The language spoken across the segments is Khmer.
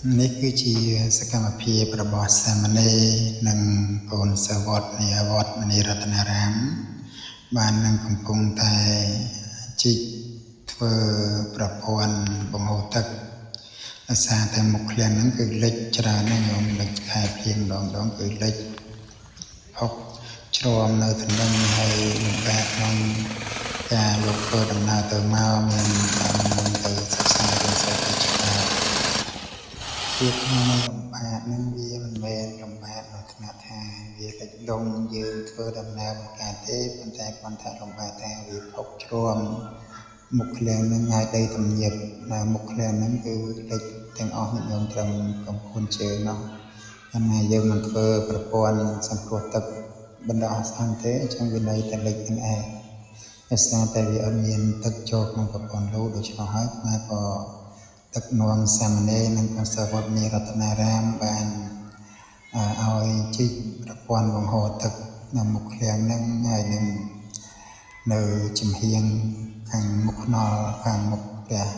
នេះគឺជាសកម្មភាពរបស់សាមណេរនិងកូនសិស្សវត្តនៃវត្តមនីរតនារាមបាននឹងកំពុងតែជីកធ្វើប្រព័ន្ធបង្ហូរទឹកដោយសារតែមុខឃ្លាំងហ្នឹងគឺលិចច្រើនណាស់ញោមលិចខែភ្លៀងម្ដងម្ដងគឺលិចផុកជ្រំនៅតំណែងហើយលំបាកក្នុងការលោកធ្វើដំណើរទៅមកមានការមុនទៅសិក្សារៀនសូត្រទៅច្រើន ភាពលំបាកហ្នឹងវាមិនមែនលំបាកដល់ថ្នាក់ថាវាលិចលង់យើងធ្វើដំណើរមិនកើតទេប៉ុន្តែគ្រាន់តែលំបាកថាវាផុកជ្រំមុខឃ្លាំងហ្នឹងហើយដីទំនាបនៅមុខឃ្លាំងហ្នឹងគឺលិចទាំងអស់ញាតិញោមត្រឹមកំពូលជើងនោះកាលណាយើងមិនធ្វើប្រព័ន្ធសង្គ្រោះទឹកបណ្ដោះអាសន្នទេអញ្ចឹងវានៅតែលិចនឹងឯងដោយសារតែវាអត់មានទឹកចូលក្នុងប្រព័ន្ធលូដូច្នោះហើយខ្មែរក៏ ដឹកនាំសាមណេរនិងកុសលវត្តមនីរតនារាមបានឲ្យជីកប្រព័ន្ធបង្ហូរទឹកនៅមុខឃ្លាំងហ្នឹងហើយនឹងនៅចំហៀងខាងមុខថ្នល់ខាងមុខព្រះ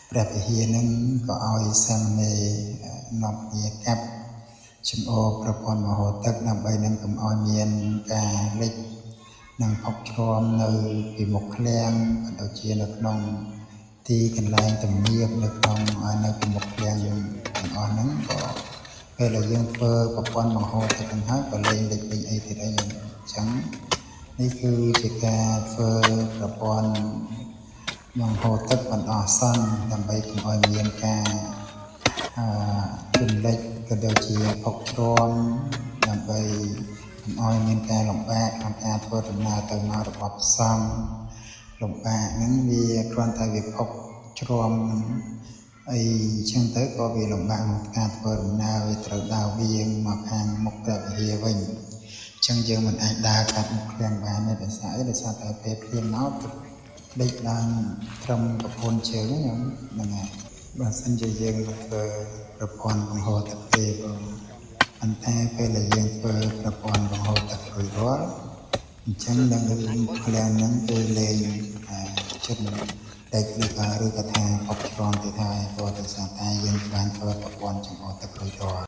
ព្រះវិហារហ្នឹងក៏ឲ្យសាមណេរនាំគ្នាកាប់ជំអូរប្រព័ន្ធបង្ហូរទឹកដើម្បីនឹងកុំឲ្យមានការលិចនិងផុកជ្រំនៅពីមុខឃ្លាំងក៏ដូចជានៅក្នុងទីកន្លែងទំនាបនៅក្នុងនៅពីមុខឃ្លាំងយើងទាំងអស់ហ្នឹងក៏ពេលដែលយើងធ្វើប្រព័ន្ធបង្ហូរទឹកហ្នឹងហើយក៏លែងលិចលេងអីទៀតអីអញ្ចឹងនេះគឺជាការធ្វើប្រព័ន្ធបង្ហូរទឹកបណ្ដោះអាសន្នដើម្បីកុំឲ្យមានការអឺជំលិចក៏ដូចជាផុកជ្រំដើម្បីកុំឲ្យមានការលំបាកក្នុងការធ្វើដំណើរទៅមករបស់ព្រះសង្ឃលំបាកហ្នឹងវាគ្រាន់តែវាផុកជ្រំអីចឹងទៅក៏វាលំបាកក្នុងការធ្វើដំណើរវាត្រូវដើរវៀងមកខាងមុខព្រះវិហារវិញអញ្ចឹងយើងមិនអាចដើរកាត់មុខឃ្លាំងបានទេដោយសារអីដោយសារតែពេលភ្លៀងមកទឹកលិចឡើងត្រឹមប្រពន្ធជើងហ្នឹងហ្នឹងហើយបើសិនជាយើងមិនធ្វើប្រព័ន្ធបង្ហូរទឹកទេបងប៉ុន្តែពេលដែលយើងធ្វើប្រព័ន្ធបង្ហូរទឹករួចរាល់អញ្ចឹងនឹងឃ្លាំងហ្នឹងគឺលែងចិត្តតែឬក៏ឬក៏ថាអុកឆ្លងទៅហើយព្រោះដោយសារតែយើងបានធ្វើប្រព័ន្ធចំអទឹករួចរាល់។